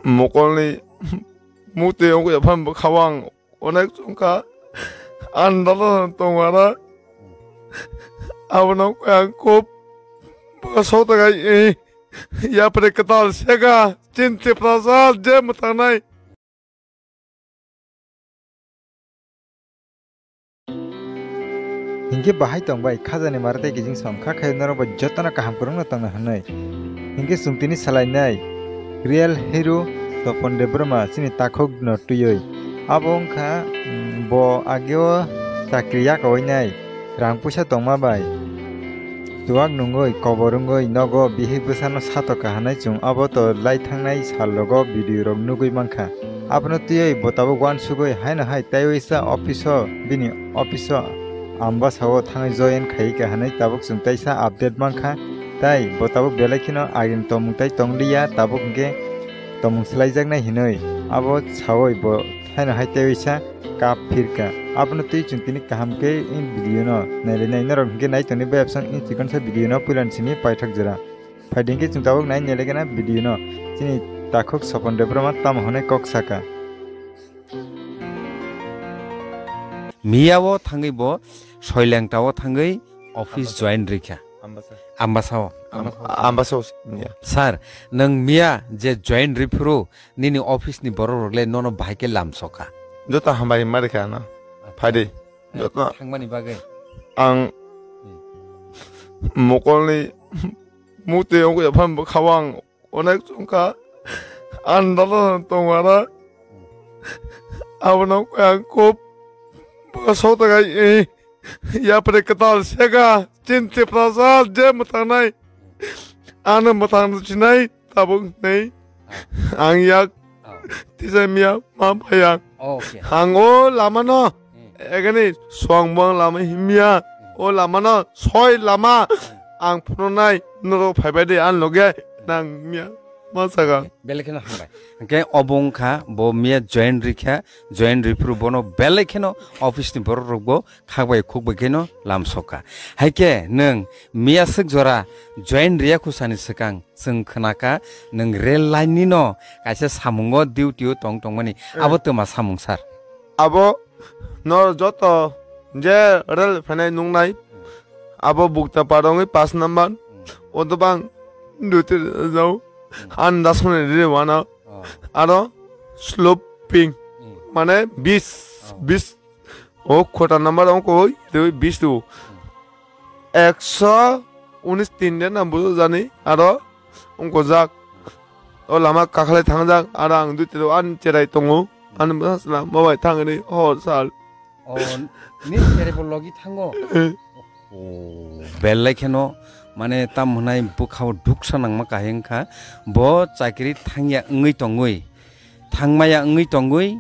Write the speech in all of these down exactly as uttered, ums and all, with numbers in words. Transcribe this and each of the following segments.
Mokolni mukti wngwi aphano bwkhao ang onek chwngkha. Ang dala tongo aro. Abono wngkha ang kub bwkha sokta khai, eh, yapri kwtal sega, chini Tiprasa je mwtangnai. Hinkhe bahai tong bai khajani mara tei kijing som kha khe norok bai jotono kaham kwrwngno tongna hwnwi. Hinkhe chwng tini salainai real hero Topon Debbarma chini takhukno twiwi. Abo wngkha, mm, bo ageo chakri yakawi nai rang puisa tongma bai. Chuwak nungwi, kobor wngwi nogo bihik bwsano satok kahanai chwng abo to lai thangnai sal rogo video rok nugwi mankha. Abono twiwi bo tabuk uansugwi haino hai teiwi sa office o, bini office o Ambasa o thangwi join khai kahanai tabuk chwng teisa update mankha. Tai bo tabuk belai kheno agini tongmung tai tongliya, tabuk hwnkhe tongmung swlaijaknai hinwi abo sawi bo haino hai teiwi sa kap phirkha. Abono twi chwng tini kaham khe in video no nailainai. Norok hwnkhe nai tongni bai absang in chikon sa video no puilani simi paithak jora. Phaidi hwnkhe chwng tabuk nai nailaikha na video no. Chini takhuk Sopon Debbarma tamo hwnwi kok saka. Miya o thangwi bo Soilengta o thangwi office Ambasa. Join rikha. Ambasa. Ambasa o. Am-, Ambasa o, ya. Sir, nwng miya je join riphuru nini office ni borok rok le nono bahai khe lamsoka. Joto hambai ma rikha na. Phaidi. Joto. Thangmani bagwi. Ang mokolni mukti wngwi aphano bwkhao ang onek chwngkha. Ang dala tongo aro. Abono wngkha ang kub bwkha sokta khai, eh, yapri kwtal sega, chini Tiprasa je mwtangnai. Ano mwtang sinai tabuk hinwi ang yak tisa miya ma phai ang. Okay. Ang o lama no, hmm, egani swang bwng lama himya. Hmm. O lama no soi lama. Hmm. Ang phunuknai norok phaibai de ang loge nang miya ma saka. Okay. Belai kheno hambai. Hwnkhe obo wngkha bo miya join rikha, join riphuru bono belai kheno office ni borok rok bo khakbai khukbai kheno lamsokha. Haikhe nwng miya swk jora join riya khusani swkang chwng khnakha nwng rail line ni no kaisa samungo duty o tong tongmani. Eh. Abo twma samung sir? Abo no joto je rail phainai nuknai, abo Bukta Para wngwi paanch number, o dobang duty rwjao, ang dasmani riri wana, oh, aro sloping, hmm, mane bis, oh, bis O khota number ongkoi twi bish tu. Ekso unis tin de na bujo jani aro ongkojak. O lama kakhlai thangjak aro ang dui tiro ani cherai tongo. Ani bwsla mobai thangni hor sal. O, ni cherai bo logi thango? Eh. O, belai kheno, mane, tam hwnai bwkhao duksa nangma kahai wngkha. Bo chakri thangya wngwi tongwi, thangmaya wngwi tongwi,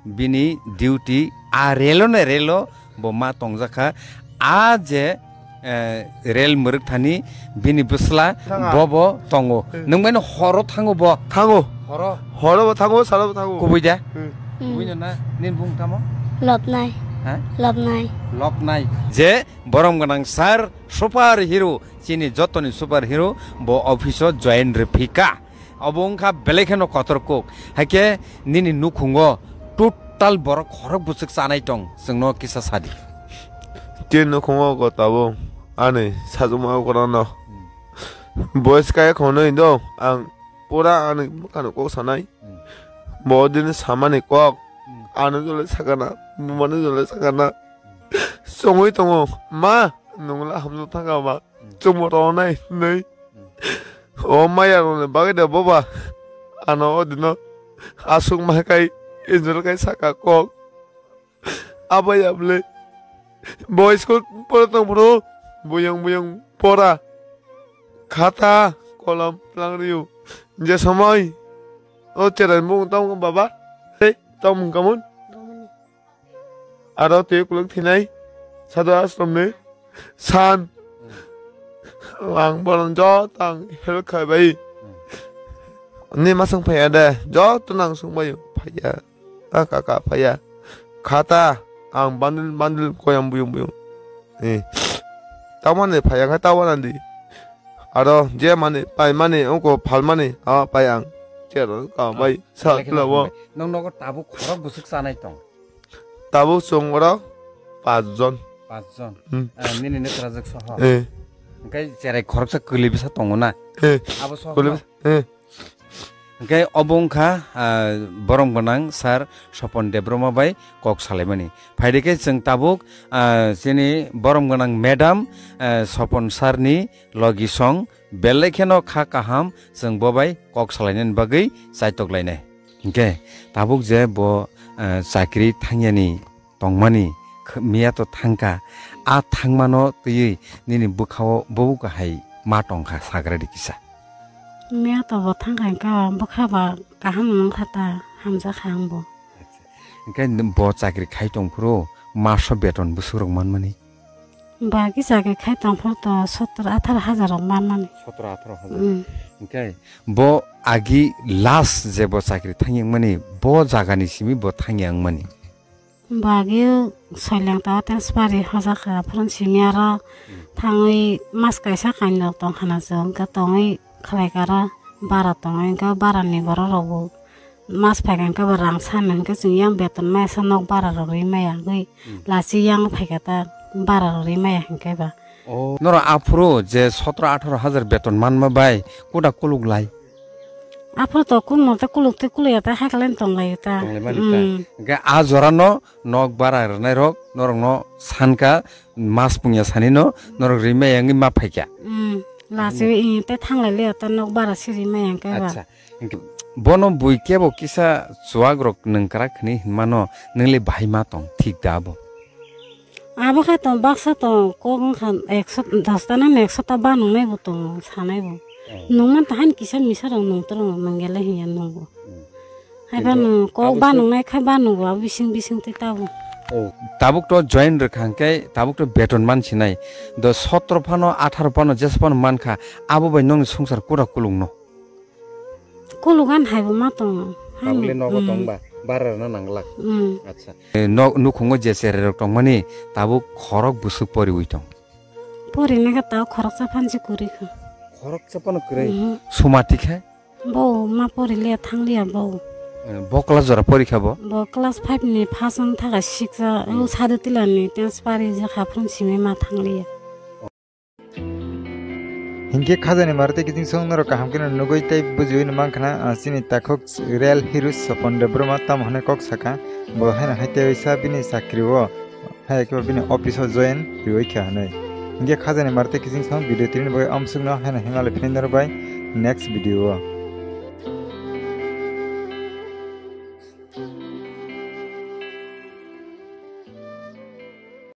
bini duty a relo ne relo bo ma tongjakha. A je, eh, rel mwrwk thani bini bwsla thanga. Bo bo tongo. Hmm. Nwng bai no horo thango bo? Thango. Horo? Horo bo thango, salo bo thango. Kubui da? Hmm. Hmm. Kubui no na? Nini bung tamo? Lobnai. Ha? Lobnai. Lobnai. Je borom gwnang sir, super hero, chini jotoni super hero, bo office o join rwphika. Obo wngkha belai kheno kotor kuk. Haikhe nini nukhungo total borok khorok bwswk chanai tong, chwngno kisa sadi. Chini nukhungo go tabuk ani sajwkma o kwrwngno. Hmm. Boys kaya khonwi do, ang pura ani bwkhano kok sanai. Hmm. Bo dini samani kok, hmm, ano jole sakana, bumani jole sakana. Hmm. Chongwi tongo, "Ma, nwngla hamjak thangkha ma, hmm, chwngbo tongnai," hinwi. Hmm. O maya rokni bagwi de boba, ano o dino aswk ma kai, injil kai saka kok. Abo ya bwle. Bo school pora tong phuru buyung buyung pora. Khata kolom twlang riu. Je somoi o cherai mung tong baba. Tei tong mung kamun. Aro tei kuluk thinai. Sadhu ashram ni san. Ang bono joto ang help khai bai. Ni masang phaiya de. Joto nang sung bai phaiya. A kaka phaiya. Khata ang bandil bandil koyang buyung buyung. Eh. Tamani phaiya kha tawana di. Aro je mani pai mani ongko phal mani a pai ang. Chera ka bai sa labo. Nong nogo tabuk khorok busuk chanai tong. Tabuk chwng oro pas jon. Pas jon. Hmm. Eh, nini netrajak soho. Eh. Hingke cherai khoroksa kwlwi bwsa tongo na? Eh. Abo soho. Kwlwi bwsa, eh. Hingke obo wngkha, ah, borom gwnang sir Sopon Debbarma bai kok salaimani. Phaidi khe chwng tabuk, ah, chini borom gwnang madam, ah, Sopon sir ni logi song belai kheno kha kaham chwng bo bai kok salainani bagwi chaitok lainai. Hingke tabuk je bo, ah, chakri thangyani tongmani kh-, miya to thangkha. A thangmano twiwi nini bwkhao bobo kahai ma tongkha, sagra di kisa. Miya to bo thangkha, hingkhe bwkha ba kaham wngkha ta, hamjakha ang bo. Hingkhe bo chakri khai tongphuru maso beton bwswk rok manmani? Ba kisa khe khai tongphuru to sottor atharo hajar rok manmani. Sottor atharo hajar. Mm. Hingkhe bo agi last je bo chakri thangya wngmani, bo jagani simi bo thangya wngmani? Bagwi soileng ta tenspari hojak kha, phone simi aro thangwi mas kaisa kainwi rok tong khana chwng, hwnkhe tongwi khlai kha aro bara tongwi, hwnkhe bara ni borok rok bo mas phai kha, hwnkhe bo rang san, hwnkhe chwng yang beton maya sa nok bara rok rwi maya, hwnkhe lachi yang phai kha ta bara rok rwi maya hwnkhe ba. Oh, norok aphuru je sotro atharo hajar beton manma bai kuda kuluk lai? Aphuru to kulno ta kuluk tei kuluk ya ta hai khe lai tong lai ta. Tong lai mani ta. Mm. Hwnkhe a jora no nok bara rwnai rok norok no san kha, mas pungya sani no norok rwi maya wngwi ma phai kha. Mm. Lachi i te thang lai le ta nok bara si rwi maya hwnkhe ba. Acha. Hwnkhe bono bui kebo kisa chuwak rok nwng kwrak hwnwi hwnmano, nwng le bahai ma tong, thik da abo? Abo khe tong baksa tong, kok wngkha ekso, dosta nani ekso ta ba nungnai bo tongo, sanai bo. Oh. Nungman ta han kisa misa rok nungtro nungyale hinya nungo. Hmm. Hai ba nung kok ba nungnai khai ba nungo abo bising bising tei tabo. Oh, tabuk to join rwkha hwnkhe tabuk to beton man sinai. Do sotro phano atharo phano jesa phano mankha, abo bai nokni swngchar kura kulungno. Kulugan haibo ma tongo. Tabukle nogo tongba, bara rwna nanglak. Mm. Acha. Eh, no, nukhungo je cherai rok tongmani, tabuk khorok bwswk poriwi tong? Porina khe tabuk khoroksa phansi kwrwi kha. Khoroksa phano kwrwi? Mhm. Sumati khe? Bo ma porilia thangliya bo. Eh, bo class jora porikha bo? Bo class five ni first wng thaka six o, o Sadutila ni tenspari jakha phone simi ma thangliya. Hinkhe khajani maro tei kiching song norok kaham khe no nugwi tei bujiwi no mankha na, ah, chini takhuk real hero Sopon Debbarma tamo hwnwi kok sakha, bo haino hai tei sa bini chakri o, hai khe bini office o join riwi kha hwnwi. Hinkhe khajani maro tei kiching song video tini bagwi amsuk no haino himlai phai norok bai next video o.